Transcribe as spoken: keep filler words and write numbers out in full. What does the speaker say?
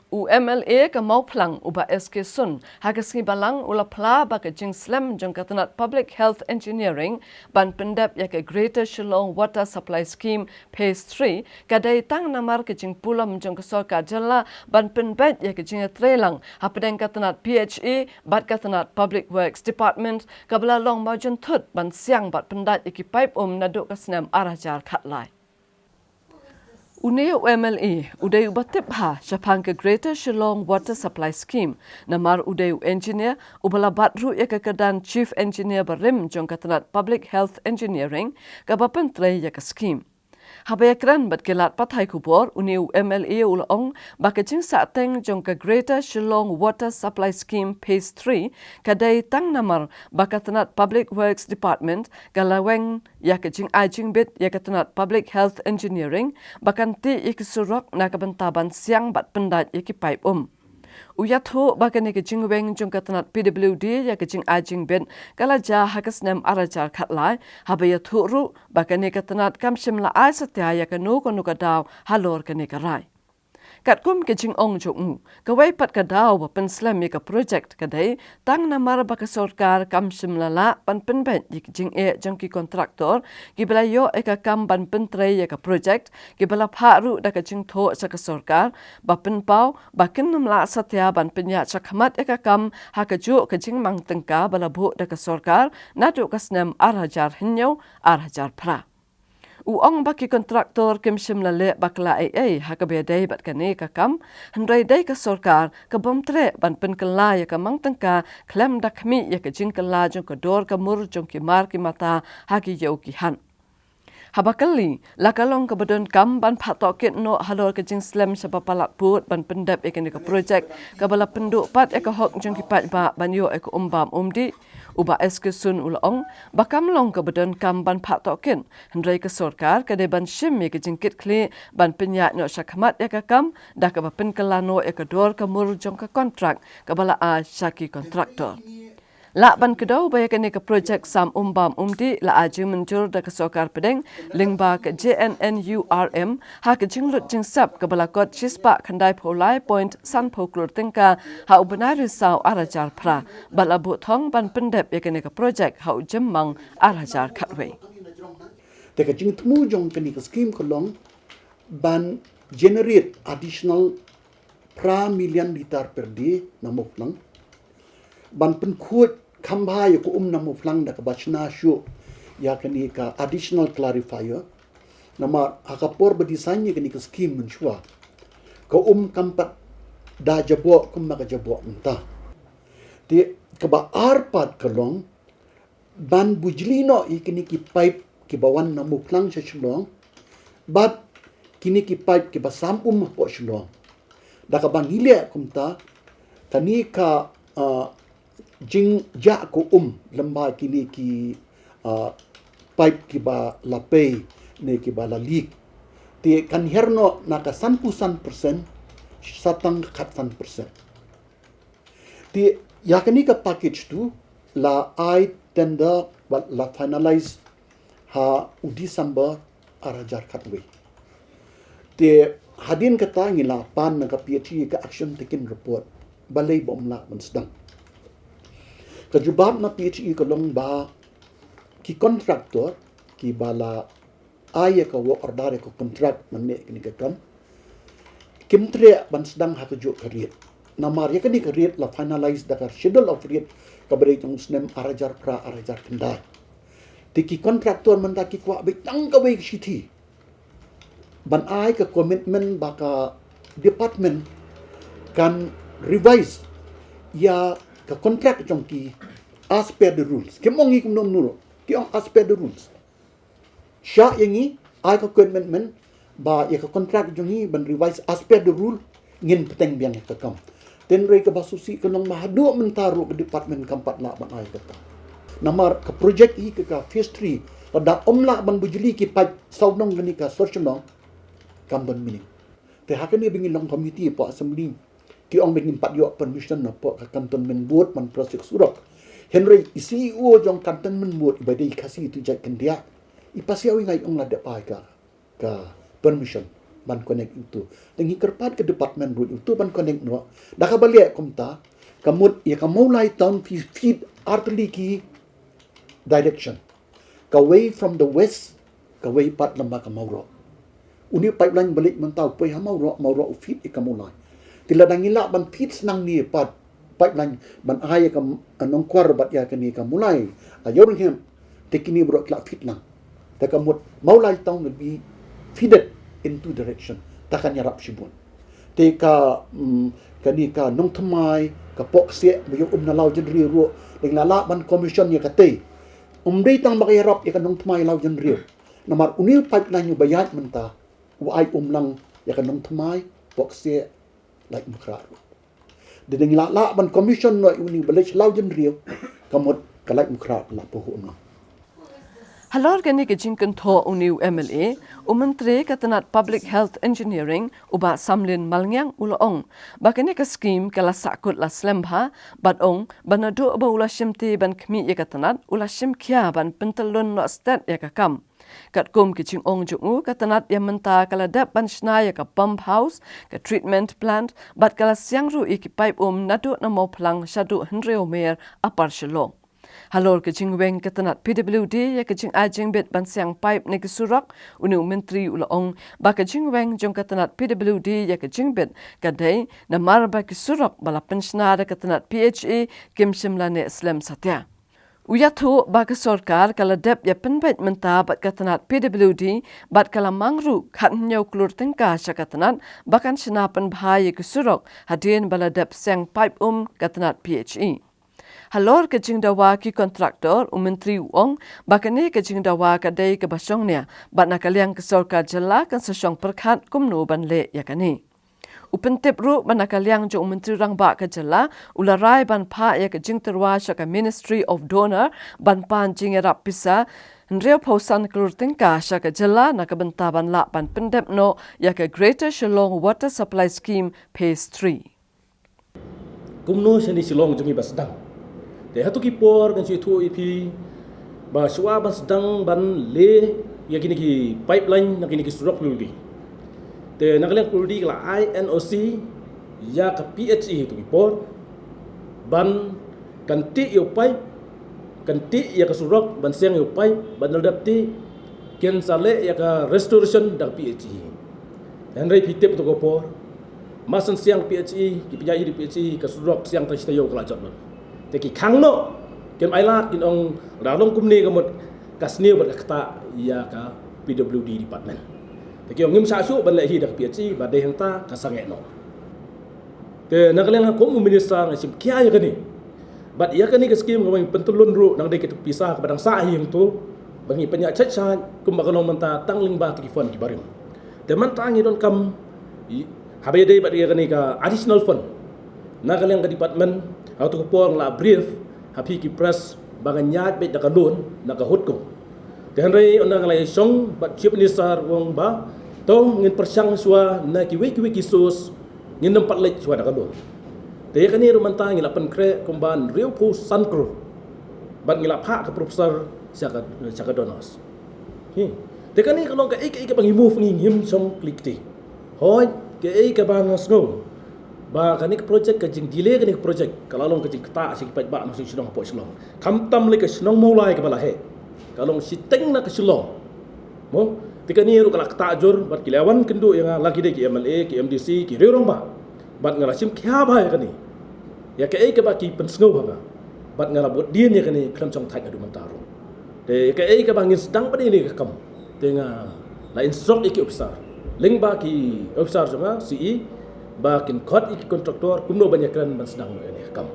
U M L A ka Mawphlang u Bah S K Sun ha ka sngi Balang u la phla ba ka jingslem jong ka tnat Public Health Engineering ban pyndep ïa ka Greater Shillong Water Supply Scheme Phase three ka dei tang namar ka jingpulom jong ka sorkar jylla ban pynbeit ïa ka jingïatreilang hapdeng ka tnat P H E bad ka tnat Public Works Department kaba la long mawjynthut ban siang bad pyndait ïa ki paip um naduh ka snem ar hajar khatlai. Une u M L A u dei uba tip bha shaphang ka Greater Shillong Water Supply Scheme namar u dei u engineer uba la bat ruh ïa ka kyrdan Chief Engineer barim jong ka tnat Public Health Engineering kaba pyntrei ïa ka scheme. Haba ïakren bad ki lad pathai khubor, une u M L A u la ong ba ka jingsahteng jong ka Greater Shillong Water Supply Scheme Phase three ka dei tang namar ba ka tnat Public Works Department ka la weng ïa ka jingai jingbit ïa ka tnat Public Health Engineering ba kan tih ïa ki surok na ka bynta ban siang bad pyndait ïa ki paip um. U ïathuh ba kane ka jingweng jong ka tnat P W D ïa ka jingai jingbit ka la jia ha ka snem ar hajar khatlai, haba ïathuh ruh ba kane ka tnat kam shym la ai satia ïa kano kano ka daw halor kane ka rai. Katkum ka jingong jong u, kawei pat ka daw ba pynslem ïa ka project ka dei tang namar ba ka sorkar kam shym la lah ban pynbeit ïa ka jingeh jong ki kontraktor kiba la ïoh ïa ka kam ban pyntrei ïa ka project, kiba la phah ruh da ka jingthoh sha ka sorkar ba pynpaw ba kin ym lah satia ban pynïaid shakhmat ïa ka kam ha kajuh ka jingmang tyngka ba la buh da ka sorkar naduh ka snem ar hajar hynñiew, ar hajar phra. U ong ba ki kontraktor kim shym la leh bakla ei ei ha kaba ïadei bad kane ka kam, hynrei dei ka sorkar ka bym treh ban pynkylla ïa ka mang tyngka khlem da khmih ïa ka jingkylla jong ka dor ka mur jong ki mar ki mata ha ki ïew ki hat. Haba kylli, la ka long kaba donkam ban phah tohkit noh halor ka jingslem shaba palat pud ban pyndep ïa kane ka project kaba la pynduh pat ïa ka hok jong ki paidbah ban ïoh ïa ka um bam um dih? U Bah S K Sun u la ong ba kam long kaba donkam ban phah tohkit, hynrei ka sorkar ka dei ban shim ïa ka jingkitkhlieh ban pynïaid noh shakhmat ïa ka kam da kaba pynkylla noh ïa ka dor ka mur jong ka kontrak kaba la ai sha ki kontraktor. Lah ban kdew ba ïa kane ka project sam um bam um dih la ai jingmynjur da ka sorkar pdeng lyngba ka J N N U R M ha ka jinglut jingsep kaba la kot shispah khyndai phew lai point san phew klur tyngka ha u bnai Risaw ar hajar phra, bad la buh thong ban pyndep ïa kane ka project ha u Jymmang ar hajar khatwei. Te ka jingthmu jong kane ka scheme ka long ban generate additional phra million litre per day na Mawphlang, ban pynkhuid kham bha ïa ka um na Mawphlang da kaba shna shuh ïa kane ka additional clarifier. Namar ha ka por ba design ïa kane ka scheme mynshuwa, ka um kam pat da jaboh kumba ka jaboh mynta. Te kaba ar pat ka long ban bujli noh ïa kine ki paip kiba wan na Mawphlang sha Shillong bad kine ki paip kiba sam um hapoh Shillong. Da kaba ngi leh kumta, kane ka, ah, jingjah ka um lyngba kine ki, ah, paip kiba la pei ne kiba la leak, te kan her noh na ka sanphew san percent sha tang ka khatsan percent. Te ïa kane ka package tu la ai tender bad la finalize ha u December ar hajar khatwei. Te hadien kata ngi la pan na ka P H E ka action taken report, balei ba ym lah ban sdang. Ka jubab na P H E ka long ba ki kontraktor kiba la ai ïa ka work order, ïa ka kontrak ban leh kane ka kam, kim treh ban sdang ha kajuh ka rate. Namar ïa kane ka rate la finalize da ka schedule of rate kaba dei jong u snem ar hajar phra ar hajar khyndai. Te ki kontraktor mynta ki kwah beit tang kawei ka shithi ban ai ka commitment ba ka department kan revise ïa ka kontrak jong ki as per the rules. Kim ong ngi kumno kumno ruh, ki ong as per the rules. Shah ïa ngi, ai ka commitment ba ïa ka kontrak jong ngi ban revise as per the rule, ngin bteng biang ïa ka kam. Hynrei kaba sngewsih ka long ba haduh mynta ruh ka department kam pat lah ban ai kata. Namar ka project hi ka, ka phase three, lada ym lah ban bujli ki paip sawdong kane ka sor Shillong, kam don meaning. Te ha kane ba ngi long committee hapoh assembly, ki ong ba ngim pat ïoh permission napoh ka cantonment board ban project surok. Hynrei i C E O jong cantonment board iba dei i Khasi tu jait kyndiah, i pasiaw i nga i ong la dep ai ka, ka permission. ban connect ïa uto. Te ngi kyrpad ka department ruh ïa uto ban connect noh. Da kaba leh kumta, ka mut ïa ka Mawlai town phi feed artylli ki direction. Kawei from the west, kawei pat lyngba ka Mawroh. Une u pipeline ba leit mynta u poi ha Mawroh, Mawroh u feed ïa ka Mawlai. Te lada ngi lah ban feed sdang ne pat pipeline ban ai ïa ka, ka Nongkwar bad ïa kane ka Mawlai, a Ïewrynghep, te kine baroh ki lah feed lang. Te ka mut Mawlai town will be feeded in two direction. Te kan ïarap shibun. Te ka, mm, kane ka Nongthymmai, ka Pohkseh, ba ïoh um na Lawjynriew ruh, dang la lah ban commission ïa katei. Um dei tang ba ka ïarap ïa ka Nongthymmai Lawjynriew. Namar une u pipeline uba ïaid mynta, u ai um lang ïa ka Nongthymmai, Pohkseh, Laitumkhrah ruh. Dang la lah ban commission noh ïa une u ba leit sha Lawjynriew, ka mut ka Laitumkhrah la pynhuh noh. Halor kane ka jingkynthoh une u M L A, u Myntri ka tnat Public Health Engineering, u Bah Samlin Malngiang u la ong ba kane ka skhim ka la sahkut la slem bha, bad ong ba naduh ba u la shimti ban khmih ïa ka tnat, u la shim khia ban pyntyllun noh stet ïa ka kam. Katkum ki jingong jong u, ka tnat ïa mynta ka la dep ban shna ïa ka pump house, ka treatment plant, bad ka la siang ruh ïa ki pipe um naduh na Mawphlang shaduh Hynriew Mer, Upper Shillong. Halor ka jingweng ka tnat P W D ïa ka jingai jingbit ban siang pipe na ki surok, une u Myntri u la ong ba ka jingweng jong ka tnat P W D ïa ka jingbit ka dei namar ba ki surok ba la pynshna da ka tnat P H E kim shym la neh slem satia. U ïathuh ba ka sorkar ka la dep ïa pynbeit mynta bad ka tnat P W D, bad ka la mang ruh khathynñiew klur tyngka sha ka tnat ba kan shna pynbha ïa ki surok hadien ba la dep siang pipe um ka tnat P H E. Halor ka jingdawa ki kontraktor, u Myntri u ong ba kane ka jingdawa ka dei kaba shongnia, bad na ka liang ka sorkar jylla kan sa shong pyrkhat kumno ban leh ïa kane. U pyntip ruh ba na ka liang jong u Myntri Rangbah ka jylla, u la rai ban phah ïa ka jingtyrwa sha ka Ministry of DoNER ban pan jingïarap pisa hynriewphew san klur tyngka sha ka jylla na ka bynta ban lah ban pyndep noh ïa ka Greater Shillong Water Supply Scheme Phase three. Kumno shane Shillong jong ngi ba sdang. Te hato ki por ngan shu ïathuh ïa phi ba shuwa ban sdang ban leh ïa kine ki pipeline na kine ki surok lulgi. Te na ka liang Kuldi ka la ai N O C ïa ka P H E hato ki por ban kan tih ïa u pipe, kan tih ïa ka surok, ban siang ïa u pipe, ban la dep tih kin sa leh ïa ka restoration da ka P H E. Hynrei phi tip hato ka por, mar shen siang P H E, ki pynïaid ïa P H E, ka surok siang tang shi taïew ka la jot lut. Te ki khang noh, kim ailad, kin ong la long kumne ka mut ka sniew bad ka ktah ïa ka P W D department. Te ki ong ngim shah shuh ban leh hi da ka P H E, ba dei hangta ka sangeh noh. Te na ka liang kum u minister nga shim khia ïa kane. Bad ïa kane ka skhim kaba ngi pyntyllun ruh nang dei ka pisa kaba dang sah hi hangto, ba ngi pynïaid shait shait kumba ka long mynta tang lyngba ki fund kiba rim. Te mynta ngi donkam, i, haba ïadei bad ïa kane ka additional fund na ka liang ka department, ha kato ka por nga la brief ha phi ki press ba ngan ïaid beit da ka loan na ka HUDCO. Te hynrei ynda nga la ïashong bad Chief Minister u ong ba to ngin pyrshang shuwa na kiwei kiwei ki source, ngin ym pat leit shuwa da ka loan. Te ïa kane ruh mynta ngi la pynkhreh kumba hynriewphew san klur. Bad ngi la phah ka proposal sha ka, sha ka donors. Hi. Te kane ka long kaei kaei kaba ngi move, ngi ngim shong kli kti. Hooid, kaei kaba nga sngew ba kane ka project, ka jingdelay kane ka project ka la long ka jingktah sha ki paidbah nongshong shnong hapoh Shillong. Khamtam lei ka shnong Mawlai kaba la heh, ka long shiteng na ka Shillong. Mo, te kane ruh ka la ktah jur bad ki la wan kynduh ïa nga, la ki dei ki M L A, ki M D C, ki riew rangbah. Bad nga la shim khia bha ïa kane, ïa kaei kaba ki pynsngew ha nga. Bad nga la bud dien ïa kane khlem shong thait haduh mynta ruh. Te ïa kaei kaba ngin sdang pat ïa kane ka kam, te nga la instruct ïa ki officer lyngba ki officer jong nga, C E, ba kin khot ïa ki contractor kumno ban ïakren ban sdang noh ïa kane ka kam.